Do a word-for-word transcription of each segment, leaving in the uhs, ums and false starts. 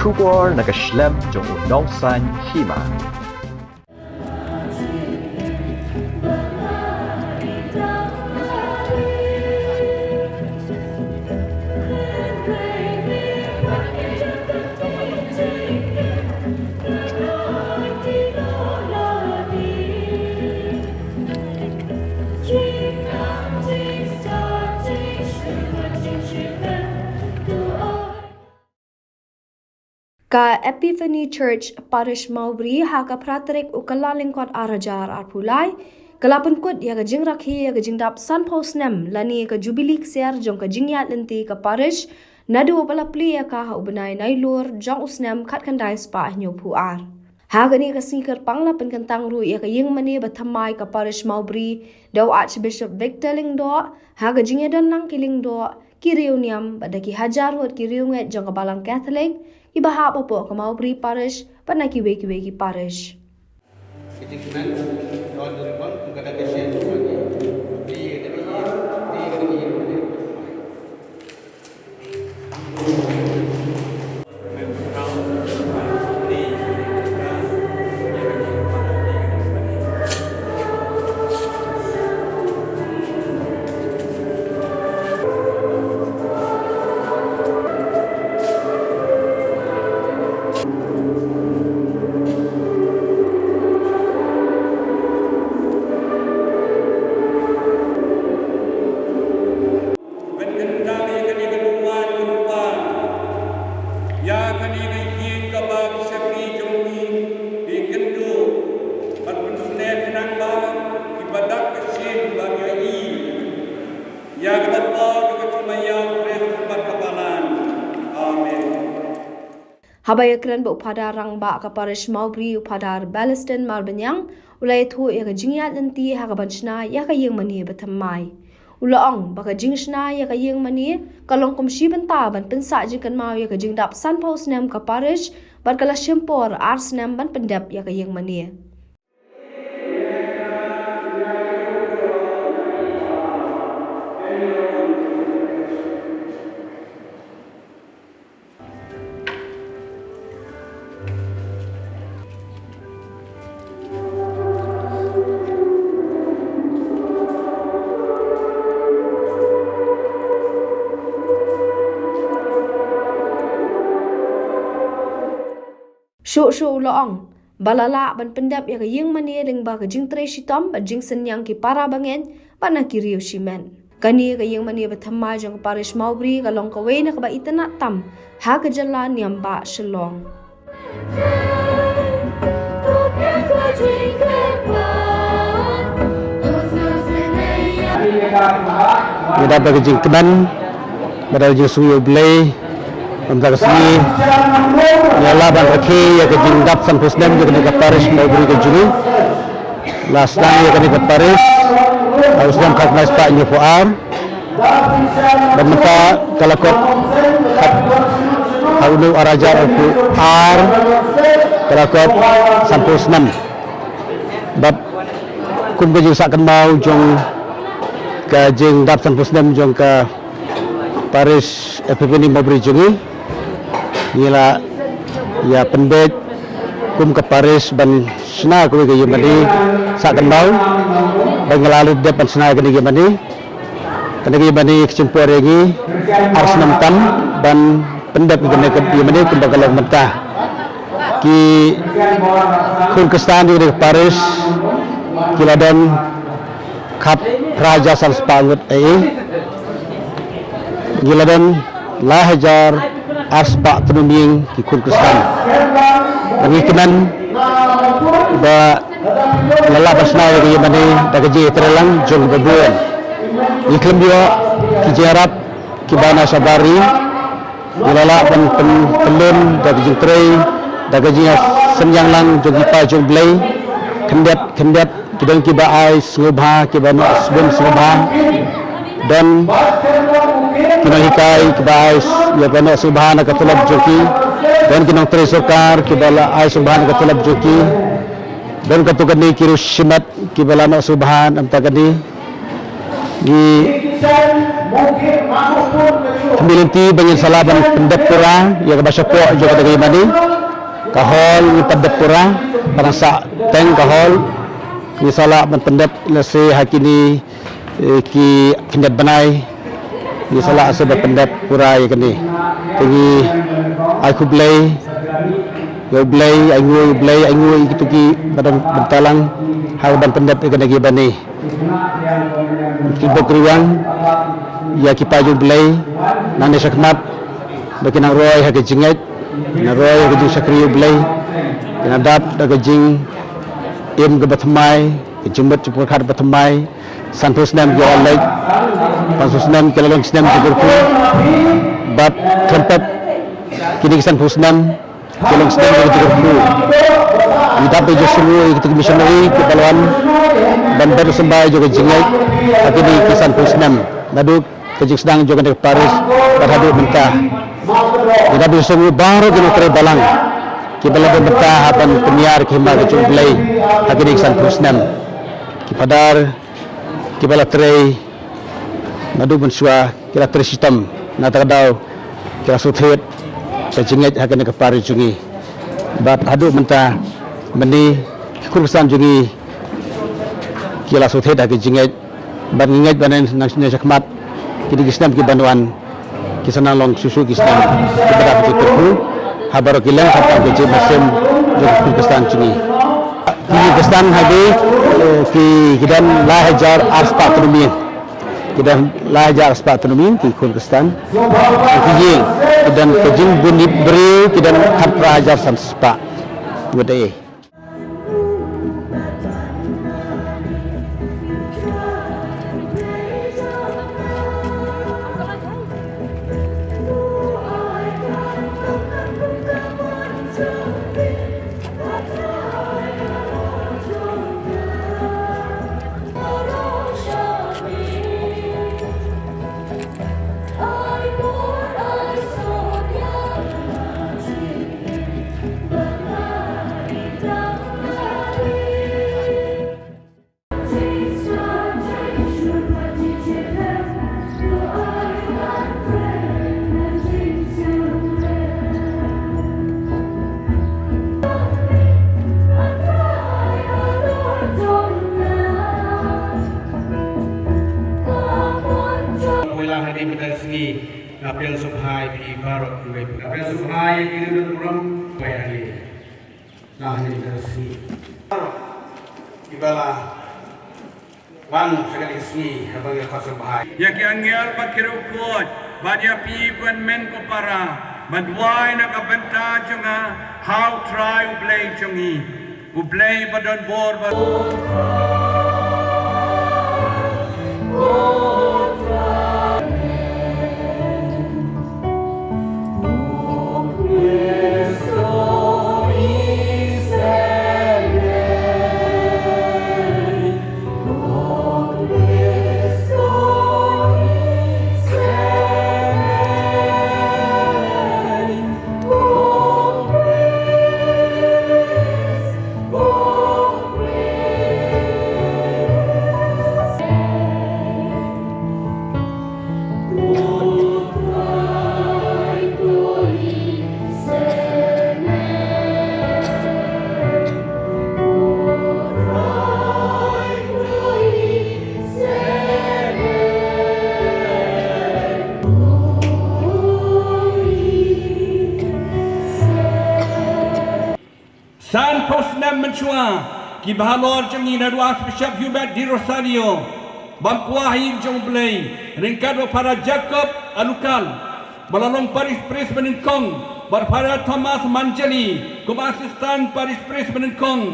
Khubor na ka shlem jong u nongsan hima. Ka Epiphany Church Parish Mawbri ha ka phra tarik u Kyllalyngkot ar hajar arphew lai ka la pynkut ïa ka jingrakhe ïa ka jingdap sanphew snem lane ka jubili ksiar jong ka jingïaid lynti ka parish naduh ba la plie ïa ka ha u bnai Nailur jong u snem khatkhyndai spah hynñiewphew ar. Ha kane ka sngi kyrpang la pynkyntang ruh ïa ka ïingmane bathymmai ka parish Mawbri da u Archbishop Victor Lyngdoh ha ka jingïadon lang ki lyngdoh, ki riewniam bad da ki hajar ngut ki riewngeit jong ka Balang Katholik kiba hap hapoh ka Mawbri Parish bad na kiwei kiwei ki parish. Ban kyntang ïa kane ka lum aiñ lum kpa, ïa kane ka ïing kaba ki shakri jong ngi ki kynduh ban pynsngew khnang ba kiba dap ka shin ba ki ïohi ïa kaba paw jong ka jingmaïa u Khrist bad ka balang. Amen. Haba ïakren bad u Phadar Rangbah ka parish Mawbri, u Phadar Balestin Marbaniang, u la ïathuh ïa ka jingïaid lynti ha kaban shna ïa ka ïingmane bathymmai. U la ong ba ka jingshna ïa ka ïingmane ka long kum shi bynta ban pynsah jingkynmaw ïa ka jingdap sanphew snem ka parish bad ka la shim por ar snem ban pyndep ïa ka ïingmane. Shuh shuh u la ong ba la lah ban pyndep ïa ka ïingmane lyngba ka jingtrei shitom bad jingsynñiang ki para bangeit bad na ki riew shimet. Kane ka ïingmane bathymmai jong ka parish Mawbri ka long kawei na kaba itynnad tam ha ka jylla niam bah Shillong. Ngi dap da ka jingkmen bad da ka jingsngew ïa U Blei. Mynta ka sngi ngi la lah ban rakhe ïa ka jingdap sanphew snem jong kane ka parish Mawbri ka jong ngi. La sdang ïa kane ka parish ha u snem khatkhyndai spah hynñiewphew ar. Bad mynta ka la kot khat ha une u ar hajar arphew ar ka la kot sanphew snem. Bad kum ka jingsah kynmaw jong ka jingdap sanphew snem jong ka parish Epiphany Mawbri jong ngi, ngi la ïa pynbeit kum ka parish ban shna kawei ka ïingmane sah kynmaw. Bad ngi la leit dep ban shna kane ka ïingmane. Kane ka ïingmane ka shim por ïa ngi ar snem tam ban pyndep ïa kane ka ïingmane kumba ka long mynta. Ki khun Khristan jong kane ka parish ki la don khatphra hajar san spah ngut ei ei. Ngi la don lai hajar ar spah tnum ïing ki khun Khristan. Ngi kmen ba la lah ban shna ïa ka ïingmane da ka jingïatreilang jong kiba bun. Ngi khlem ïoh ki jingïarap kiba na shabar ri. Ngi la lah ban pyn-, pynlong da ka jingtrei, da ka jingsynñiang lang jong ki paid jong U Blei. Khyndiat khyndiat ki don kiba ai sngewbha, kiba noh sbun sngewbha. Don ki nonghikai kiba ai s-, ïa, kiba noh sngewbha na ka tulop jong ki. Don ki nongtrei sorkar kiba la ai sngewbha na ka tulop jong ki. Don katto katne ki riew shimet kiba la noh sngewbha na ka bynta kane. Ngi Khmih lynti ba ngin sa lah ban pyndep pura ïa kaba shapoh jong ka dei mane. Ka hall ngi pyndep pura, ka dang sah teng ka hall. Ngi sa lah ban pyndep lehse ha kine, eh, ki khyndiat bnai. Ngi sa lah sa ban pyndep pura ïa kane. Te ngi ai khublei ïa U Blei, ai nguh ïa U Blei, ai nguh ïa kito kiba don bynta lang ha ban pyndep ïa kane ki bane. Ki bok riwang ïa ki paid U Blei nangne shakhmat, ba kin nang roi ha ka jingngeit, kin nang roi ha ka jingshakri U Blei, kin nang dap da ka jingim kaba thymmai, ka jingmut jingpyrkhat ba thymmai. Sanphew snem ki la leit, sanphew snem ki la long snem jingkyrkhu, bad khlem pep kine ki sanphew snem ki long snem jong ka jingkyrkhu. Ngi dap da jingsngew ïa kita ki missionary kiba la wan ban ber symbai jong ka jingngeit ha kine ki sanphew snem. Naduh ka jingsdang jong kane ka parish bad haduh mynta. Ngi dap da jingsngew baroh ki nongtrei balang kiba la don bynta ha ban pynïar ka hima ka jong U Blei ha kine ki sanphew snem. Ki phadar kiba la trei naduh mynshuwa ki la trei shitom, na kata ka daw ki la shu thied ka jingngeit ha kane ka parish jong ngi. Bad haduh mynta mynne ki khun khristan jong ngi ki la shu thied ha ka jingngeit. Bad ngi ngeit ba nang, nang, nang shakhmat kine ki snem kiban wan ki sa nang long shuh shuh ki snem kiba dap ki kyrkhu ha baroh ki leng khamtam ki jingmynsiem jong ki khun khristan jong ngi. Ki khun khristan ha ki, eh, ki, ki don lai hajar arspah tnum ïing. Ki don lai hajar arspah tnum ïing ki khun khristan. Ki ïing ki don ka jingbun ïit briew ki don khatphra hajar san spah ngut ei. Poi la ha kane ka sngi, nga pdiang sngewbha ïa phi baroh kiwei. Nga pdiang sngewbha ïa ki nongburom bai ha kane. Na kane ka sngi. Kiba la wan sha kane ka sngi, haba ngi khot sngewbha ïa ki angel bad ki riewkhuid, bad ïa phi ki hynmen ko para, ban duwai na ka bynta jong nga ha U Trai U Blei jong ngi. U Blei ba don bor ba Sanphew snem mynshuwa, kiba halor jong ngi naduh Archbishop Hubert de Rosario, bam kwah ha ïing jong U Blei, ryngkat bad Father Jacob Alukal, ba la long parish priest banyngkong, bad Father Thomas Manjali, kum assistant parish priest banyngkong,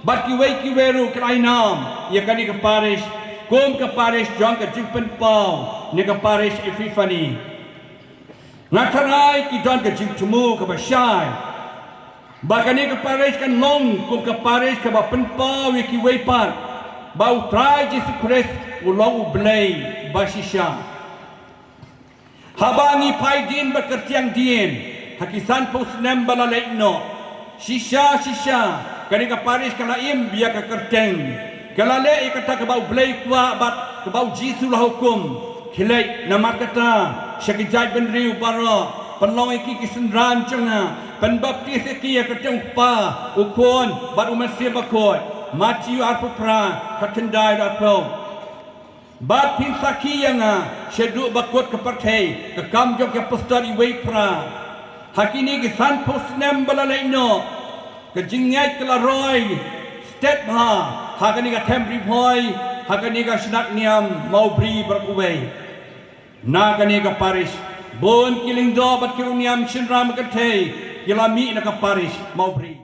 bad kiwei kiwei ruh ki la ai nam ïa kane ka parish kum ka parish jong ka jingpynpaw ne ka parish Epiphany. Nga tharai ki don ka jingthmu kaba shai ba kane ka parish kan long kum ka parish kaba pynpaw ïa kiwei pat ba U Trai Jisu Khrist u long U Blei ba shisha. Haba ngi phai dien bad kyrtiang dien ha ki sanphew snem ba la leit noh, shisha shisha kane ka parish ka la im ïa ka kyrteng, ka la leh ïa kata kaba U Blei u kwah bad kaba U Jisu u la hukum. Khie leit namar kata sha ki jaitbynriew baroh, pynlong ïa ki ki synran jong nga, pynbaptis ïa ki ha ka kyrteng u Kpa, u Khun bad u Mynsiem Bakhuid. Mathaios arphew phra, khatkhyndai haduh arphew. Bad phin sakhi ïa nga shaduh ba kut ka pyrthei, ka Kam jong ki Apostol iwei phra. Ha kine ki sanphew snem ba la leit noh, ka jingngeit ka la roi stet bha ha kane ka them Ri Bhoi, ha kane ka shnat niam Mawbri baroh kawei. Na kane ka parish, bun ki lyngdoh bad ki riewniam shynrang ba kynthei ki la mih na ka parish Mawbri.